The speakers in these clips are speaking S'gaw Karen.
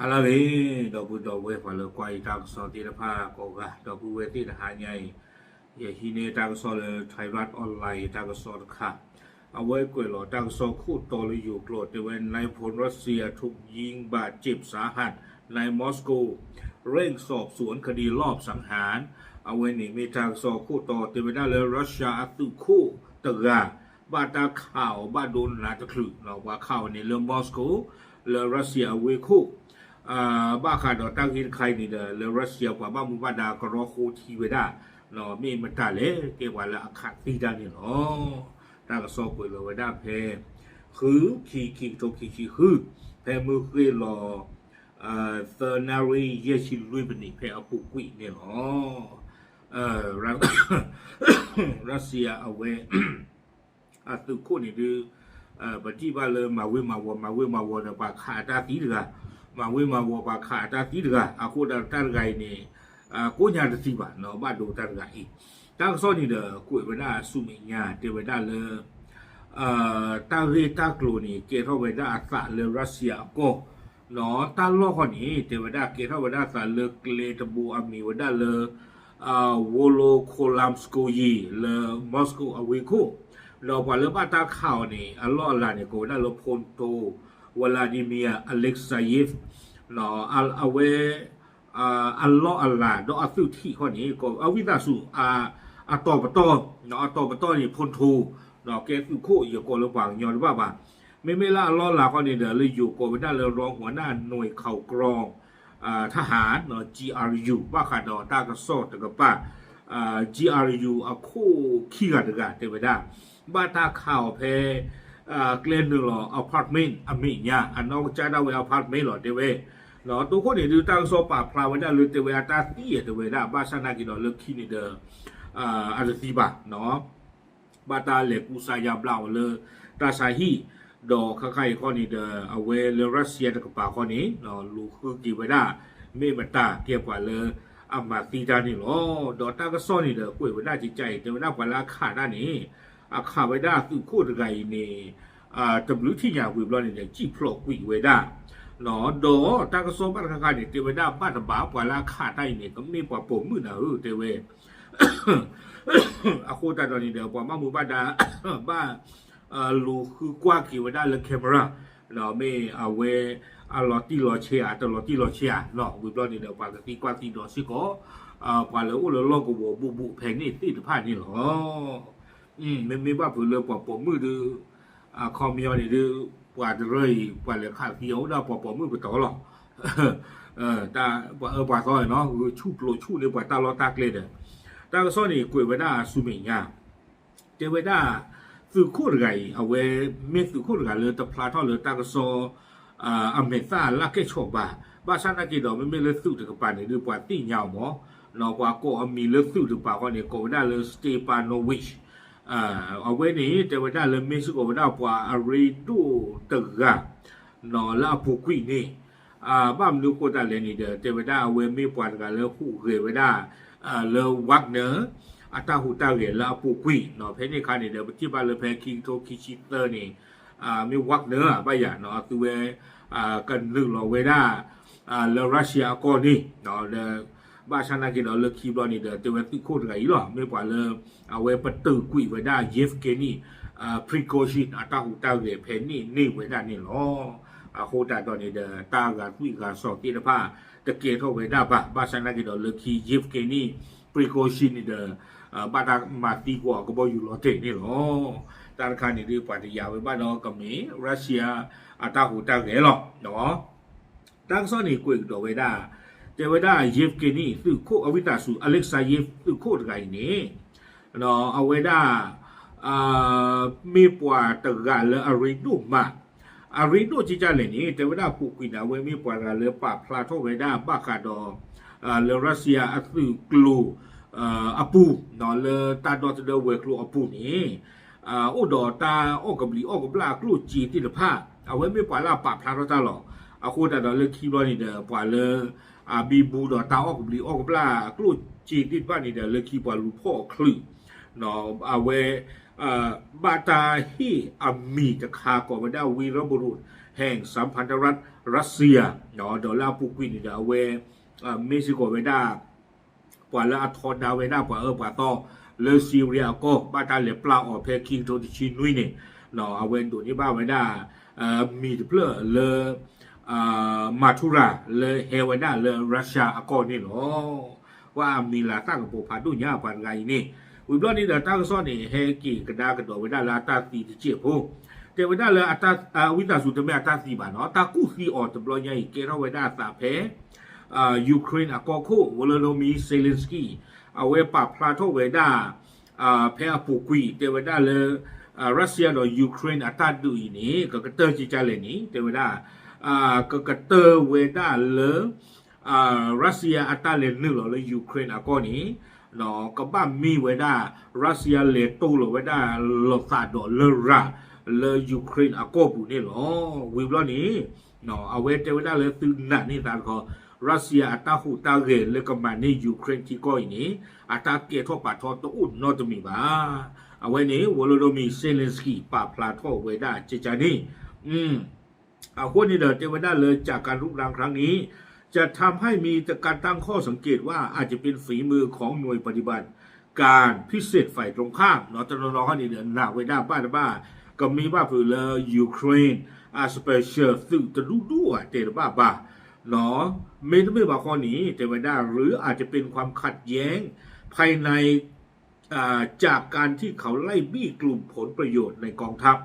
ဟါလၢအဂ့ၤ ဒီပုၢ်ဒီဝဲၢ်ပှၤလၢကွၢ်ယတၢ်ကစီၣ်သ့ၣ်တဖၣ်ကိးဂၤ ဒီပုၢ်ဝဲၢ်သ့ၣ်တဟါညါအံၤ ယဟံးန့ၢ်တၢ်ကစီၣ်လၢ Thairath Online တၢ်ကစီၣ်တခါ အဝဲကွဲးလီၤတၢ်ကစီၣ်ခိၣ်တီလၢယိၤကျိာ် တဲဝဲ นายพลรัสเซียถูกยิงบาดเจ็บสาหัสในมอสโก เร่งสอบสวนคดีลอบสังหาร အဝဲန့ၣ်မ့ၢ်တၢ်ကစီၣ်ခိၣ်တီ တဲဝဲဒၣ်လၢ Russia အသုးခိၣ်တဂၤ ဘၣ်တၢ်ခးအီၤဘၣ်ဒိနးတချုး ပှၤခးအီၤန့ၣ်လၢ Moscow လၢ Russia အဝ့ၢ်ခိၣ် ဘၣ်ဃးဒီးတၢ်ဂ့ၢ်တခါအံၤန့ၣ်ဒီး လၢ Russia ပှၤဘၣ်မူဘၣ်ဒါကရီဃိထံဝဲဒၣ် မ့ၢ်မတၤလဲၣ် ကဲပှၤလၢအခးသံတၢ်န့ၣ်လီၤ. တၢ်ကစီၣ်ကွဲးလီၤဝဲဒၣ်ဖဲ ဃု ခံ ခံကထိခံဆံဃု ဖဲမုၢ်ဃ့ၢ်လီၤ သၢနၣ်ရံၣ်ယဲၢ်ဆံလွံၢ်မံးနံး ဖဲအပူၤကွံာ်န့ၣ်လီၤ. Russia အဝဲ အသုးခိၣ်န့ၣ်ဒုး ပထံၣ်ဘၣ်လၢမၤဝ့ၤမၤဝီၤ မၤဝ့ၤမၤဝီၤဒီးပှၤခးအတၢ်သံတဂၤ, မၤဝ့ၤမၤဝီၤပှၤခးအတၢ်သံတဂၤ အဃိဒီးတၢ်တဂၤအံၤန့ၣ် ကိးညါတသံဘၣ် ဘၣ်ဒိတၢ်တဂၤအံၤ, တၢ်ကစီၣ်န့ၣ်ဒီးကွဲးဝဲဒၣ်ဆူမဲာ်ညါ တဲဝဲဒၣ်လၢ တၢ်ဂ့ၢ်တၢ်ကျိၤန့ၣ် ကဲထီၣ်ဝဲဒၣ်အသးလၢ Russia အကီၢ် တၢ်လီၢ်ဃီန့ၣ် တဲဝဲဒၣ်ကဲထီၣ်ဝဲဒၣ်အသးလၢကျဲတဘိအမံၤဝဲဒၣ်လၢ Volokolamskoye လၢ Moscow အဝ့ၢ်ခိၣ်, ဒီးပှၤလၢဘၣ်တၢ်ခးအီၤန့ၣ် အလီၢ်အလၤန့ၣ် ကိးဝဲဒၣ်လၢ ဖုၣ်ထူ Vladimir Alexeyev အဝဲ အလီၢ်အလၤဒီးအသုးထံးခီန့ၣ် အဝံသးစူၤ အတီၤပတီၢ် အတီၤပတီၢ်န့ၣ် ဖုၣ်ထူ ကဲသုးခိၣ်ယကိးလၢပှၤကညီတဘၣ်ဘၣ်. မ့မ့ၢ်လၢအလီၢ်အလၤခီန့ၣ်ဒီး လၢယိၤကိးဝဲဒၣ်လၢ รองหัวหน้าหน่วยข่าวกรอง ทหาร จีอาร์ยู ဘၣ်ဃးဒီးတၢ်ကစီၣ်တကပၤ จีอาร์ยู အခိၣ်ခံဂၤတဂၤတဲဝဲဒၣ် ဘၣ်တၢ်ခးအီၤဖဲ ကျဲနုာ်လီၤ apartment အမဲာ်ညါ အနီၢ်ကစၢ်ဒၣ်ဝဲ apartment လီၤ တဲဝဲ, တိခိၣ်န့ၣ်ဒုးတၢ်ကစီၣ်ပာ်ဖျါဝဲဒၣ်လၢတဲဝဲအတၢ်သံတဲဝဲဒၣ် ဘၣ်ဆၣ်နာ်က့ဒီးလၢခံန့ၣ်ဒီး အတသံဘၣ် ဘၣ်တၢ်လဲၤကူစါယါဘျါအီၤလၢတၢ်ဆါဟံၣ်, ဒီးခါခါအံၤခီန့ၣ်ဒီး အဝဲလၢ Russia တကပၤခီန့ၣ် လူၤဃုက့ၤဝဲဒၣ် မ့ၢ်မတၤကဲပှၤလၢအမၤသံတၢ်န့ၣ်လီၤ. ဒီးတၢ်ကစီၣ်န့ၣ်ဒီးကွဲးဝဲဒၣ်ကကါအံၤ တဲဝဲဒၣ်ပှၤလၢအခးတၢ်န့ၣ် အခးဝဲဒၣ်သုးခိၣ်တဂၤအံၤန့ၣ် တဘျုးထံၣ်ညါဝံၤဘျီန့ၣ်ဒီး စံၣ်ဖျိးကွံာ်ဝဲဒၣ် ဒီးတၢ်ကစီၣ်ဘၣ်တခါခါန့ၣ် တဲဝဲဒၣ်ဘၣ်တဘၣ်ပှၤလၢအခးတၢ်အံၤန့ၣ် ကမ့ၢ်ပှၤပိာ်မုၣ်နၤဧၢ တဲဝဲ အဃိသတးဒီးန့ၣ်ဒီး ပှၤဘၣ်မူဘၣ်ဒါ ဘၣ် လူၤဃုကွၢ်က့ၤဝဲဒၣ်လၢ camera မ့ၢ်အဝဲ အလီၤတံၢ်လီၤဆဲးဧါ တလီၤတံၢ်လီၤဆဲးဧါ ဝံၤဘျီန့ၣ်ဒီး ပှၤကသံကွၢ်သံဒီးစ့ၢ်ကီး ပှၤလၢအိၣ်လၢလီၢ်ကဝီၤဘူးဘူးဖဲန့ၣ်သ့ၣ်တဖၣ်န့ၣ်လီၤ. မ့မ့ၢ်ဘၣ်ဖုးလၢပှၤပိာ်မုၣ်ဒီး အခီပညီန့ၣ်ဒီး ပှၤတရၢအံၤ ပှၤလဲၤခးသံအီၤအိၣ်ဒၣ်ပှၤပိာ်မုၣ်ပတီၢ်လီၤ. တၢ်ပှၤအၢပှၤသီနီၤ ဂုာ်ဆူၣ်ပျိးဆူၣ်န့ၢ်ပှၤတၢ်လီၢ်တၢ်ကျဲဒီး တၢ်ကစီၣ်န့ၣ်ကွဲးဝဲဒၣ်ဆူမဲာ်ညါ တဲဝဲဒၣ် သုးခိၣ်တဂၤအံၤ အဝဲမ့ၢ်သုးခိၣ်တဂၤလၢတဖျါထီၣ်လၢတၢ်ကစီၣ် အမဲာ်သၣ်လၢကဲၣ်ဆိးဘၣ်. ဘၣ်ဆၣ်နာ်က့ဒီး မ့မ့ၢ်လၢသုးတကပၤန့ၣ်ဒုး ပှၤသ့ၣ်ညါအီၤမး ပှၤကိးအမံၤလၢသုးတကပၤဃီန့ၣ် ကိးဝဲဒၣ်လၢ Stepanovich အဝဲန့ၣ် တဲဝဲဒၣ်လၢမ့ၢ်စ့ၢ်ကီးဝဲဒၣ်ပှၤအရ့ဒိၣ်တဂၤ လၢအပူၤကွံာ်န့ၣ် ဘၣ်မနုၤဃိသတးလဲၣ်န့ၣ်ဒီး တဲဝဲဒၣ်အဝဲမ့ၢ်ပှၤတဂၤလၢဟူးဂဲၤဝဲဒၣ် လၢ Wagner အတၢ်ဟူးတၢ်ဂဲၤလၢအပူၤကွံာ် ဖဲန့ၣ်အခါန့ၣ်ဒီး ပထံၣ်ဘၣ်လၢဖဲခံကထိခံဆံသၢန့ၣ် မ့ၢ် Wagner ဘၣ်ယၤ အသုဝဲ ကနုာ်လီၤဝဲဒၣ် လၢ Russia အကီၢ်န့ၣ် ဒီး ဘၣ်ဆၣ်နာ်က့ဒီးလၢခံဘျီန့ၣ်ဒီး တဲဝဲသုးခိၣ်တဂၤအံၤလီၤ မ့ၢ်ပှၤလၢ အဝဲပတုာ်ကွံာ်ဝဲဒၣ် Yevgeny Prigozhin အတၢ်ဟူးတၢ်ဂဲၤဖဲန့ၣ်န့ၢ်ဝဲဒၣ်န့ၣ်လီၤ. အဃိသတးဒီးန့ၣ်ဒီး တၢ်ဂာ်သွံၣ်ဂာ်စီၤသ့ၣ်တဖၣ် တကဲထီၣ်ဝဲဒၣ်ဘၣ်. ဘၣ်ဆၣ်နာ်က့ဒီးလၢခံ Yevgeny Prigozhin န့ၣ်ဒီး ဘၣ်တၢ်မၤသံကွံာ်အီၤကဘီယူၤလီၤတဲာ်န့ၣ်လီၤ. တၢ်တခါန့ၣ်ဒုး ပှၤတယာ်ဝဲဘၣ်ဒီးကမ့ၢ် Russia အတၢ်ဟူးတၢ်ဂဲၤလီၤ. တၢ်ကစီၣ်န့ၣ်ကွဲးကဒီးဝဲဒၣ် တဲဝဲဒၣ် Yevgeny သုးခိၣ် အဝံသးစူၤ Alexeyev သုးခိၣ်တဂၤအံၤန့ၣ် အဝဲဒၣ် မ့ၢ်ပှၤတဂၤလၢအရ့ဒိၣ်မး အရ့ဒိၣ်ကကလဲၣ်န့ၣ် တဲဝဲဒၣ်ပူၤကွံာ်န့ၣ် အဝဲမ့ၢ်ပှၤတဂၤလၢပာ်ဖျါထီၣ်ဝဲဒၣ်ဘၣ်ဃးဒီး လၢ Russia အသုးကျိၤ အပူၤ လၢတၢ်ဒီသဒၢဝဲၤကျိၤအပူၤန့ၣ် အိၣ်ဒီးတၢ်အီၣ်ကဘျံးအီၣ်ကဘျၣ်အကျိၣ်စ့သ့ၣ်တဖၣ် အဝဲမ့ၢ်ပှၤလၢအပာ်ဖျါထီၣ်တၢ်လီၤ. အဃိသတးဒီးလၢခံဘျီန့ၣ်ဒီး ပှၤလၢ အဘံဘူဒီးတၢ်အီၣ်ကဘျံးအီၣ်ကဘျၣ်အကျိၣ်စ့သ့ၣ်တဖၣ်န့ၣ်ဒီး လၢခံပှၤလူၤဖီၣ်အချုး အဝဲ ဘၣ်တၢ်ဟ့ၣ်အမံၤတခါကိးဝဲဒၣ် ဝံရဘရူး ဟဲၣ် စၣ်ဖၣ်တရၣ် ရၢစံယါ ဒီးလၢအပူၤကွံာ်န့ၣ်ဒီး အဝဲ မ့ၢ်စ့ၢ်ကီးဝဲဒၣ် ပှၤလၢအထီဒါဝဲဒၣ်ပှၤအၢပှၤသီ လၢစံရံယါအကီၢ် ဘၣ်တၢ်လဲၤပျၢ်အီၤဖဲခံကထိတဆံနွံန့ၣ် အဝဲဒိးန့ၢ်ဘၣ်ဝဲဒၣ် မံၤတဖျၢၣ်လၢ မၤထူရၤ လၢဟဲဝဲဒၣ်လၢ Russia အကီၢ်န့ၣ်လီၤ. ပှၤအမံၤလၤသၣ်ကပိာ်ဖးဒိၣ်ညါပှၤတဂၤအံၤန့ၣ် ဝံၤဘျီန့ၣ်ဒီးတၢ်ကစီၣ်န့ၣ် ဟဲက့ၤကဒါကဒီးဝဲဒၣ်လၢအတၢ်သံတစဲးဖိ တဲဝဲဒၣ်လၢ ဝံသးစူၤ တမ့ၢ်အတၢ်သံဘၣ်နီၤ တၢ်ကူၣ်သံအီၤတဘျီညါအံၤ ကဲထီၣ်ဝဲဒၣ်အသးဖဲ Ukraine အကီၢ်ခိၣ် Volodymyr Zelensky အဝဲပာ်ဖျါထီၣ်ဝဲဒၣ် ဖဲအပူၤကွံာ် တဲဝဲဒၣ်လၢ Russia ဒီး Ukraine အတၢ်ဒုးအံၤန့ၣ် ကကတၢၢ်ကကလဲၣ်န့ၣ် တဲဝဲဒၣ် ကကတၢၢ်ဝဲဒၣ်လၢ Russia အတၢ်လဲၤနုာ်လီၤလၢ Ukraine အကီၢ်န့ၣ် ကဘၣ်မ့ၢ်ဝဲဒၣ် Russia လဲၤတိၢ်လီၤဝဲဒၣ်လီၤသးဒီးလရာ် လၢ Ukraine အကီၢ်ပူၤန့ၣ်လီၤ. ဝံၤဘျီန့ၣ် အဝဲတဲဝဲဒၣ်လၢသုနာ်န့ၢ်သးတခီ Russia အတၢ်ဟူးတၢ်ဂဲၤလၢကမၤန့ၢ် Ukraine ထံကီၢ်အံၤန့ၣ် အတၢ်ကဲထီၣ်ပာ်ထီတအိၣ်နီတမံၤဘၣ်. အဝဲန့ၣ် Volodymyr Zelensky ပာ်ဖျါထီၣ်ဝဲဒၣ်ကကန့ၣ် အဃိန့ၣ်ဒီးတဲဝဲဒၣ်လၢ จากการรุกรานครั้งนี้ จะทำให้มีการตั้งข้อสังเกตว่าอาจจะเป็นฝีมือของหน่วยปฏิบัติการพิเศษฝ่ายตรงข้าม တနီၤနီၤခီန့ၣ်ဒီး နာ်ဝဲဒၣ်ဘၣ်တဘၣ် ကမ့ၢ်ဘၣ်ဖုးလၢ Ukraine အ special သုးတဒူၣ်ဒူၣ်အတဲတဘၣ်ဘၣ် မ့တမ့ၢ်ဘၣ်ခီန့ၣ် တဲဝဲဒၣ် หรืออาจจะเป็นความขัดแย้งภายใน จากการที่เขาไล่บี้กลุ่มผลประโยชน์ในกองทัพ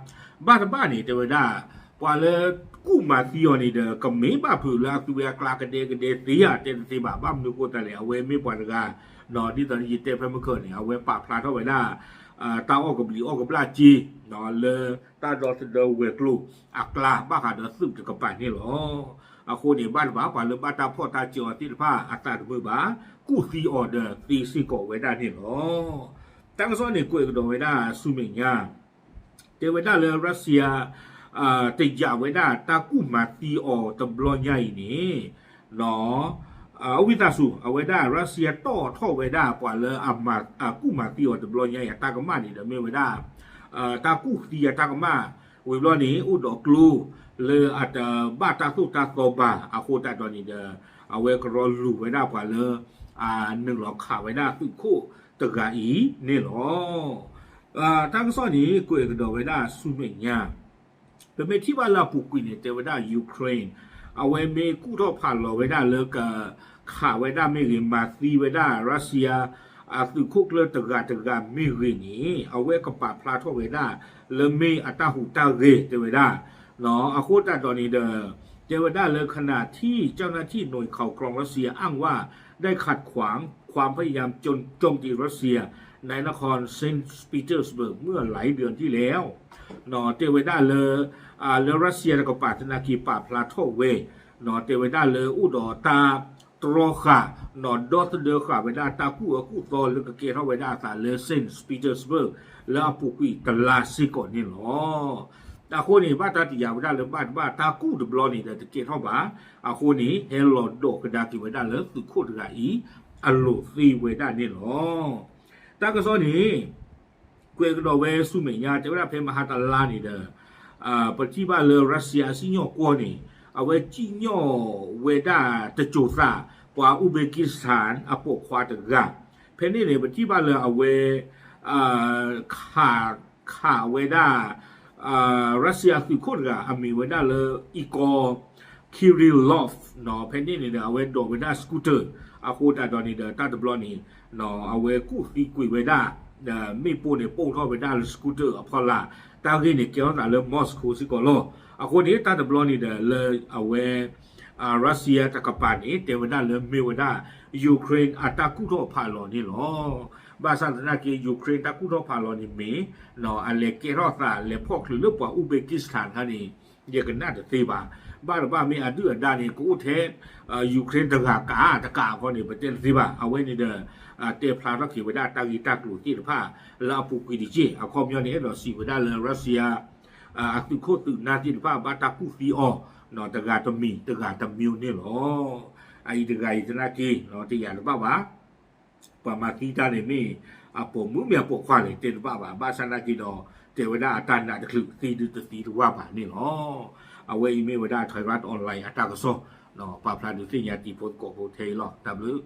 ဘၣ်တဘၣ်န့ၣ် တဲဝဲဒၣ် ပှၤလၢကူၣ်မၤသံအီၤန့ၣ်ဒီး ကမ့ၢ်ဘၣ်ဖုးလၢအသုဝဲအကျါကဒဲကဒဲသ့ဧါ တဲတသ့ဘၣ် ဘၣ်မနုၤဃိသတးလဲၣ် အဝဲမ့ၢ်ပှၤတဂၤ ဒ်သိးယတဲဖဲမုၢ်ခၢၣ်န့ၣ် အဝဲပာ်ဖျါထီၣ်ဝဲဒၣ် တၢ်အီၣ်ကဘျံးအီၣ်ကဘျၣ်က့ လၢတၢ်ဒီသဒၢဝဲၤကျိၤအကျါ ဘၣ်ဃးဒီးသုးတကပၤန့ၣ်လီၤ. အဃိန့ၣ် ဘၣ်တဘၣ် ပှၤလၢဘၣ်တၢ်ဖီၣ်တၢ်စၢၤအီၤသ့ၣ်တဖၣ် အသးတမုာ်ဘၣ် ကူၣ်သံအီၤဒီးသ့စ့ၢ်ကီးဝဲဒၣ်န့ၣ်လီၤ. တၢ်ကစီၣ်န့ၣ် ကွဲးကဒီးဝဲဒၣ်ဆူမဲာ်ညါ တဲဝဲဒၣ်လၢ Russia တယာ်ဝဲဒၣ်တၢ်ကူၣ်မၤသံအီၤတဘျီညါအံၤန့ၣ် အဝံသးစူၤ အဝဲဒၣ် Russia တီၣ်ထီၣ်ဝဲဒၣ်ပှၤလၢ ကူၣ်မၤသံအီၤတဘျီညါအံၤ အတၢ်ကမၣ်န့ၣ်ဒီးမ့ၢ်ဝဲဒၣ် တၢ်ကူၣ်သံအတၢ်ကမၣ် ဝံၤဘျီန့ၣ် အိၣ်ဒီးကျိ လၢအတဘၣ်တၢ်သိၣ်တၢ်သီဘၣ် အဃိသတးဒီးန့ၣ်ဒီး အဝဲကရီလူၤဝဲဒၣ်ပှၤလၢ နုာ်လီၤခးဝဲဒၣ်သုးခိၣ်တဂၤအံၤန့ၣ်လီၤ. တၢ်ကစီၣ်န့ၣ် ကွဲးကဒီးဝဲဒၣ်ဆူမဲာ်ညါ ပမ့ၢ်ထံၣ်ဘၣ်လၢအပူၤကွံာ်န့ၣ် တဲဝဲဒၣ် Ukraine အဝဲမ့ၢ်ကူၣ်ထီၣ်ဖးလီၤဝဲဒၣ်လၢက ခးဝဲဒၣ်မ့ၢ်ဂ့ၤ မၤသံဝဲဒၣ် Russia အသုးခိၣ်ကျၢၢ်တဂၤတဂၤမ့ၢ်ဂ့ၤန့ၣ် အဝဲကပာ်ဖျါထီၣ်ဝဲဒၣ် လၢမ့ၢ်အတၢ်ဟူးတၢ်ဂဲၤတဲဝဲဒၣ် အဃိသတးဒီးန့ၣ်ဒီး တဲဝဲဒၣ်လၢ ขณะที่เจ้าหน้าที่หน่วยข่าวกรองรัสเซียอ้างว่า ได้ขัดขวางความพยายามโจมตีรัสเซียในนครเซนต์ปีเตอร์สเบิร์กเมื่อหลายเดือนที่แล้ว တဲဝဲဒၣ်လၢ လၢ Russia တကပၤသနာ်က့ ပာ်ဖျါထီၣ်ဝဲ တဲဝဲဒၣ်လၢအိၣ်ဒီးတၢ်တြီဃာ် ဒီသဒၢဃာ်ဝဲဒၣ်တၢ်ကူၣ်အၢကူၣ်သီလၢကကဲထီၣ်ဝဲဒၣ်အသးလၢ Saint Petersburg လၢအပူၤကွံာ်တလါစ့ၢ်ကီးန့ၣ်လီၤ. အဃိန့ၣ် ဘၣ်တၢ်တယာ်ဝဲဒၣ်လၢဘၣ်တဘၣ်တၢ်ကူၣ်တဘျီန့ၣ်ဒီးတကဲထီၣ်ဘၣ်. အဃိန့ၣ် ဟဲလီၤဒိးကဒါက့ၤဝဲဒၣ်လၢသုးခိၣ်တဂၤအံၤ အလိၤသ့ဝဲဒၣ်န့ၣ်လီၤ. တၢ်ကစီၣ်န့ၣ် ကွဲးကဒီးဝဲဆူမဲာ်ညါ တဲဝဲဒၣ်ဖဲမဟါတလါန့ၣ်ဒီး ပထံၣ်ဘၣ်လၢ Russia အစံၣ်ညီၣ်ကွီၢ်န့ၣ် အဝဲစံၣ်ညီၣ်ဝဲဒၣ်တစိၤသး ပှၤ Uzbekistan အပိာ်ခွါတဂၤ ဖဲန့ၣ်န့ၣ် ပထံၣ်ဘၣ်လၢအဝဲ ခး ခးဝဲဒၣ် Russia သုးခိၣ်တဂၤ အမံၤဝဲဒၣ်လၢ Igor Kirillov ဖဲန့ၣ်န့ၣ်ဒီး အဝဲဒိးဝဲဒၣ် scooter အဃိသတးဒီးန့ၣ်ဒီး တၢ်တဘျီန့ၣ် အဝဲကူၣ်သံကွံာ်ဝဲဒၣ် မ့ၣ်ပိၢ်န့ၣ် ပိၢ်ထီၣ်ဝဲဒၣ်လၢ scooter အဖီလာ် တၢ်ဂ့ၢ်န့ၣ် ကဲထီၣ်သးလၢ Moscow စ့ၢ်ကီးလီၤ. အဃိန့ၣ် တၢ်တဘျီန့ၣ်ဒီး လၢအဝဲ Russia တကပၤန့ၣ် တဲဝဲဒၣ်လၢမ့ၢ်ဝဲဒၣ် Ukraine အတၢ်ကူၣ်ထီၣ်ဖးလီၤန့ၣ်လီၤ. ဘၣ်ဆၣ်သနာ်က့ Ukraine တၢ်ကူၣ်ထီၣ်ဖးလီၤန့ၣ်မ့ၢ် အလဲၤကဲထီၣ်သးလဲၤဖီၣ်ချုးလၢပှၤ Uzbekistan ခါန့ၣ် ယကနၣ်တသ့ဘၣ်. ဘၣ်တဘၣ်မ့ၢ်အဒုၣ်အဒါန့ၣ် ကအိၣ်ထဲ Ukraine တဂၤကးတကးအခီန့ၣ် ပတဲတသ့ဘၣ်. အဝဲန့ၣ်ဒီး တဲဖျါထီၣ်က့ၤဝဲဒၣ်တၢ်ဂ့ၢ်တၢ်ကျိၤသ့ၣ်တဖၣ် လၢအပူၤကွံာ်တက့ၢ်. အခီပညီန့ၣ် အဲၣ်ဒိးစံးဝဲဒၣ်လၢ Russia အသုးခိၣ်သုးနၢ်သ့ၣ်တဖၣ် ဘၣ်တၢ်ကူၣ်သံအီၤ တဂၤတမံၤ တဂၤတမံၤန့ၣ်လီၤ. အအံၤတဂၤအံၤသနာ်က့ တယာ်တဘၣ်ဘၣ်. ပှၤမၤသံတၢ်န့ၣ်မ့ၢ် အပိာ်မုၣ်မ့ၢ်အပိာ်ခွါန့ၣ် တဲတဘၣ်ဘၣ် ဘၣ်ဆၣ်နာ်က့ဒီး တဲဝဲဒၣ်အတၢ်နာ်တချုးသံဒုတသံတဝၢ်ဘၣ်န့ၣ်လီၤ. အဝဲအံၤမ့ၢ်ဝဲဒၣ် Thairath Online အတၢ်ကစီၣ် ပာ်ဖျါဒုးသ့ၣ်ညါတံၤဖိသကိးဖိထဲအံၤလီၤ. တၢ်ဘျုး